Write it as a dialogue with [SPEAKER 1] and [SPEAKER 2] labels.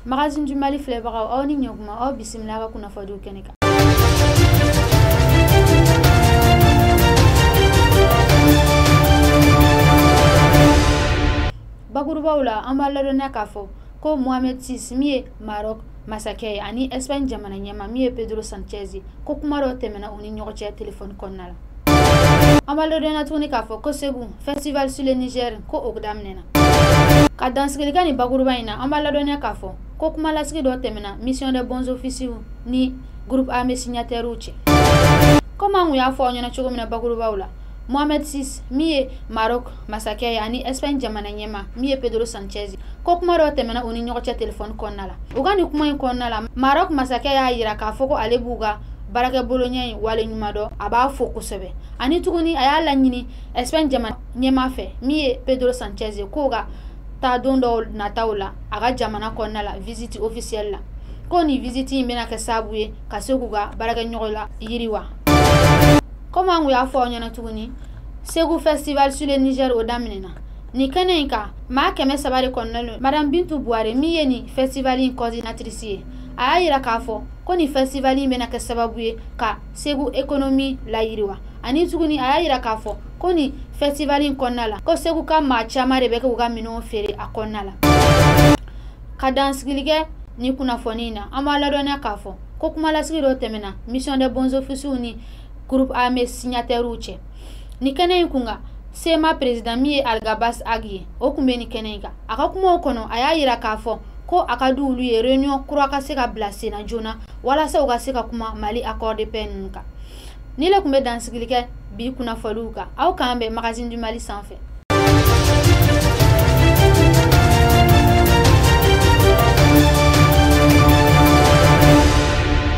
[SPEAKER 1] Magazine du Mali filɛbagaw, aw ni ɲɛkuma, aw bisimila ka kunnafoniw kɛnɛ kan. Bakurubaw la, an b'a ladɔnniya k'a fɔ ko Mohamed VI min ye Maroc masakɛ ye ani Espagne jamana ɲɛmaa min ye Pedro Sanchez ye, ko kuma dɔ tɛmɛna u ni ɲɔgɔn cɛ telefɔni kɔnɔna la. An b'a ladɔnniya tuguni k'a fɔ ko Segu Festival sur le Niger ko o daminɛna. Ka dansigili kɛ nin bakuruba in na, an b'a ladɔnniya k'a fɔ ko kumalasigi dɔ tɛmɛna Mission des bons offices ni groupe armé signataires cɛ. Komi an kun y'a fɔ aw ɲɛna cogo min na bakurubaw la, Mohamed VI min ye Maroc masakɛ ye ani Espagne jamana ɲɛmaa min ye Pedro Sanchez, ko kuma dɔ tɛmɛna u ni ɲɔgɔn cɛ telefɔni kɔnɔna la. U ka nin kuma in kɔnɔna la, Maroc masakɛ y'a yira k'a fɔ ko ale b'u ka baarakɛboloɲɛ in wale ɲuman dɔn, a b'a fo kosɛbɛ. Ani tuguni a y'a laɲini Espagne jamana ɲɛmaa fɛ min ye Pedro Sanchez ye k'o ka taa don dɔw nataw la a ka jamana kɔnɔna la visite officielle la, ko nin visite in bɛna kɛ sababu ye ka se k'u ka baarakɛɲɔgɔn la yiriwa. Komi an kun y'a fɔ aw ɲɛna tuguni, Segu Festival sur le Niger o daminɛna. Nin kɛnɛ in kan, maa 300 de kɔnɔna don. Madame Bintu Buware min ye nin festival in coordinatrice ye, a y'a yira k'a fɔ ko nin festival in bɛna kɛ sababu ye ka Segu économie layiriwa. Ani tuguni a y'a yira k'a fɔ ko nin festival in kɔnɔna la, ko Segu ka maa caman de bɛ k'u ka minɛnw feere a kɔnɔna la. Ka dansigili kɛ nin kunnafoni in na, an b'a ladɔnniya k'a fɔ ko kumalasigi dɔ tɛmɛna Mission des bons offices ni groupe armé signataires cɛ. Nin kɛnɛ in kun kan, CMA président min ye Algabas Ag ye, o kun bɛ nin kɛnɛ in kan. A ka kumaw kɔnɔ, a y'a yira k'a fɔ ko a ka di olu ye réunion kura ka se ka bila sen na joona walasa u ka se ka kuma Mali accord de paix ninnu kan. Ni le kun bɛ dansigili kɛ bi kunnafoniw kan, aw k'an bɛn Magazine du Mali sanfɛ.